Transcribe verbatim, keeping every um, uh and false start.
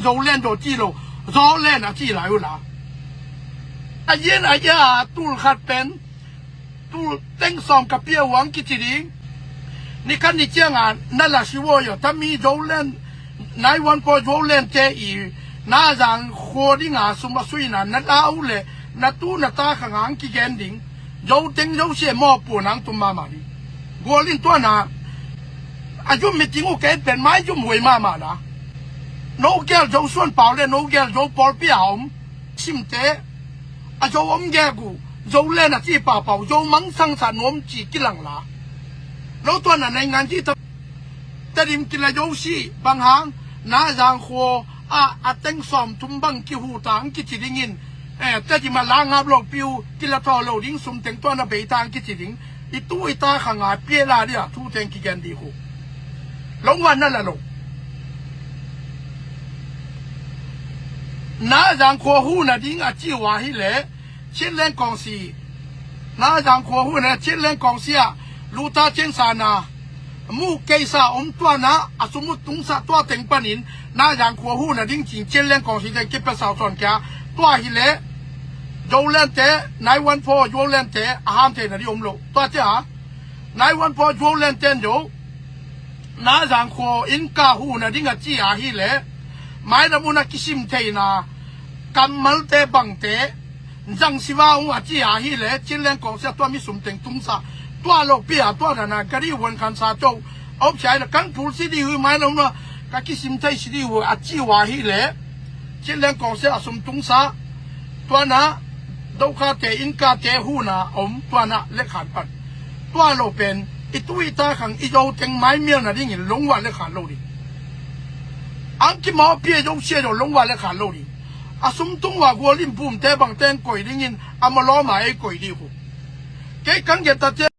Zoland zaw ci lo, Zoland a ci lai uh la. A yin a ia tul khat pen tul teng sawm ka pia uh ang kici ding. Ni khat ni cianga na la si uh aw, tami Zoland, nai wan paw Zoland te i na zang khua dinga sum a suina na la uh le na tu na ta khang ang kigen ding. Zo teng zo sia maw pu nang tum mama ding. Gual in tuana a zum meeting uh kei pen mai zum huai mama la. No gel Zo suan pau le no gel Zo pawlpi a om simte a Zo om gel gu Zoland a ci papau Zo mang sang sa nuam ci kilang la. No tuana naingan ci ta Tedim kila Zo si bang hang na zang khua a a teng sawm tum bang kihu tang kici dingin, eh, Tedim a la ngap lo piu kila thaw lo ding sum teng tuana bei tang kici ding. I tu i ta khanga pia la dia thu teng kigen di khu. Longwan na la lo. Na zang khua hu na ding a ci uh ahi le Chinland Kawngsi. Na zang khua hu na Chinland Kawngsi a luta chin sana mu keisa om tuana a sum uh tungsa tua teng panin na zang khua hu na ding cin Chinland Kawngsi teng kipia sau sawn kia tua hi le Zoland te, nai wan paw Zoland te a ham thei na di om lo. Tua cia nai wan paw Zoland ten zo na zang khua in ka hu na ding a ci ahi le mai na mun a kisim theina kammalte bangte zang siva ung a ci ahi le Chinland Kawngsi a tua mi sum teng tungsa tua lo pia tua dana gari wan khan sa co a up sia le kan pul si di hui mai na mun a ka kisim thei si di hui a ci uh ahi le Chinland Kawngsi a sum tungsa tuana dokhate innkate huna om tuana lekhan pan tua lo pen i tu i ta khang i Zo teng mai mial na dingin longwa lekhan lo ding. Ang kimawpia Zo sia Zo longwa lekhan lo ding. A sum tungwa gual in bumte bangte ang koi dingin a malawma ei koi di khu. Kei kan gen ta cia